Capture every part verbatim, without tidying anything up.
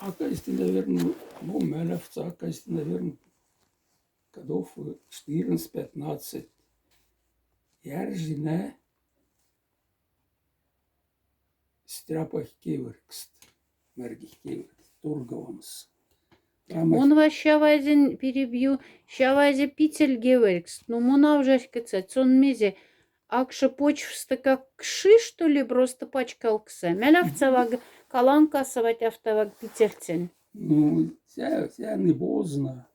Аказти, наверно, ну, мялявтса аказти, наверно, годов, э, четырнадцать-пятнадцать. Яржина стряпаихть кеверькст, мяргихть кеверькст, торговамс. Мон ва ща вайзен, перебью, ща вайзе пицель кеверькст. Ну, мон ав жарьхкыця, сон мезе, акша почвста как кши, что ли, просто пачкалкса. Мялявтса вак, колонкаса вать афта вак пицельтсен. Ну, сё, сё не поздно.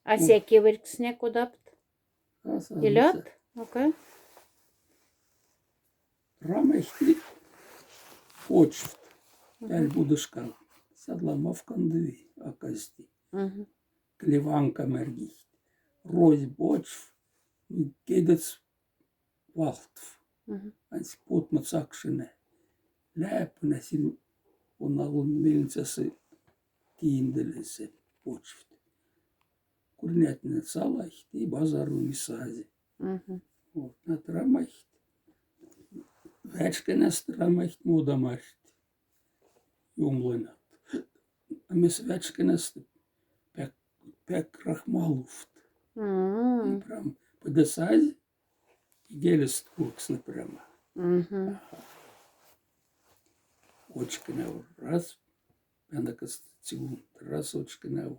А сё кеверьксне кодапт? Илят? Окей. Рамаихть почвт. Мгм. Пяль будышкан. Сядлан мавкандови аказти. Мгм. Клеванка мяргихть. Розь почв, ну, кедец валтф. Мгм. Аньс потмоц акшене. Ляпна син, он алун мельницяса киинделесе почвт. Курнятне салайхть и базару и сазе. Мгм. Вот, над рамаихть. Вячкенаст рамаихть мода мархт. Юмланат. А мес вячкенаст пяк, пяк крахмалувт. Мгм. И прям подесазь, и гелест курксны прямо. Мгм. Ага. Очкинав раз, пяна касти секунд раз очкинав.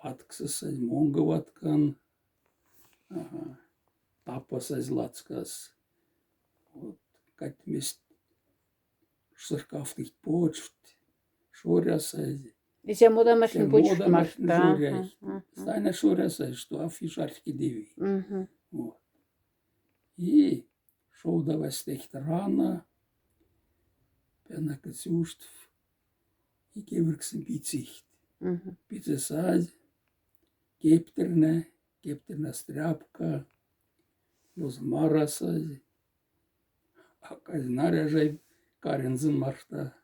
Ватксасазь, монга ваткан. Ага. Тапасазь лацкас. Вот. Кать-месть сыркавтыхть почвт, шорясазь. И сё мода мархнень почвт мархта. Шорясазь. Ага, ага. Стайна шорясазь, что афиш архидеви. Мгм. Вот. И шоудавась техт рана, пяна кыцюштф, и кеверьксн пицихть. Мгм. Пицесазь, кептерне, кептерне стряпка, лёз марасазь, а казь наряжай карензын мархта.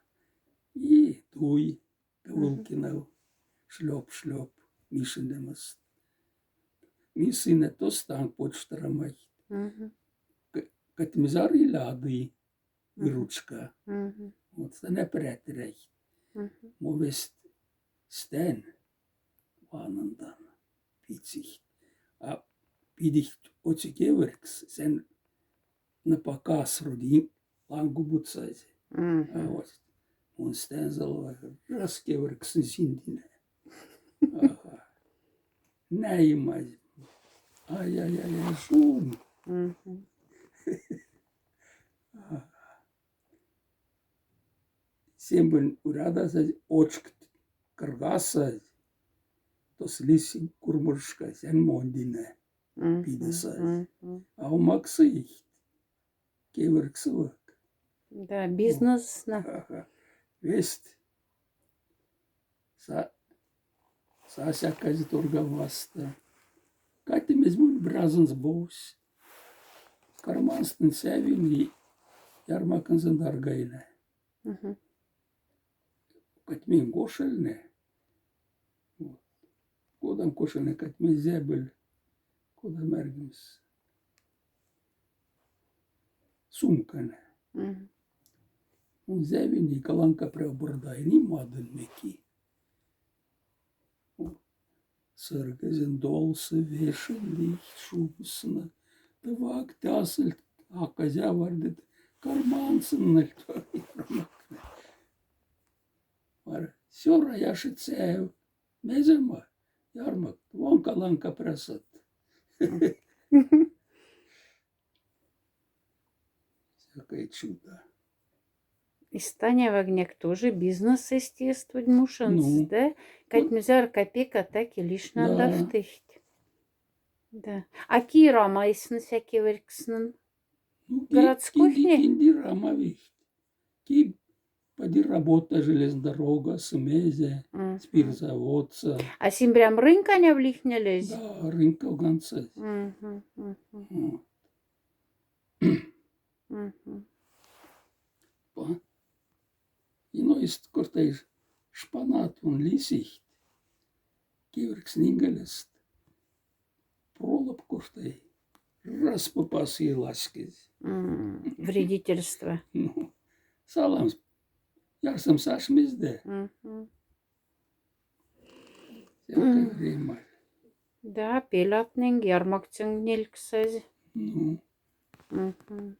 И туй. Мгм. Кывылкинав, шлёп-шлёп, Мишинемас. Мишине тостан почвт рамаихть. Мгм. К-, катмизар иляды, мгм, и ручка. Мгм. Вот, стане прятряй. Мгм. Мовест стен ванандан, пицихть. А пидихть оци кеверькс, сен на показ вроде лангу бутсазе. Мгм. А вот он стензал, раз кеверьксн синдине. Ага. Наимаз. Ай-яй-яй, шум. Мгм. Ага. Семболь урядасазь, очкт кыргасазь, тос лисинь курмыршка, сен мондине. Мгм. Пидесазь. Мгм. А умаксыхть кеверьксывок. Да, бизнес на. Ага. Весть. Са-, сась аказе торговаста. Катемезь мон бразонс бовсь. Карманстнэнь сявинь и ярмаконзон даргайна. Мгм. Катьмень кошельне. Вот. Кода кошельне, катьмень зябель. Кода мяргемс. Сумкане. Мгм. Он зявинь и колонка прямо бордайни мадонь меки. Сыргозень долсы, вешендихть шубсна. Товак тясыльть, аказь авардыд кармансыныльть. Мар, сёра яшицяев. Мезе ма, ярмак, вон колонка прясат. Всякое чудо. И станя вагнек тоже бизнес естествует мушенц, ну, да? Кать мизар копейка так и лишь надавтыхть. Да. А ки рамайсны всякие варькснын? Ну, городской кухни? Кинди рамавихть. Ки поди работа, железная дорога, сымезе, спиртзаводса. А сим прям рынка не влихнелись? Да, рынка уганца. Мгм, мгм. Вот. Мгм. Па. Ино ист кортай шпанат вон лисихть. Кеверькс нингалест. Пролап кортай. Раз попас и ласькиз. М, вредительство. Ну, саламс Ярсамсашмизде. Мгм. Всякое время. Да, пелятненг, ярмактсенг нельксазь. Ну. Мгм.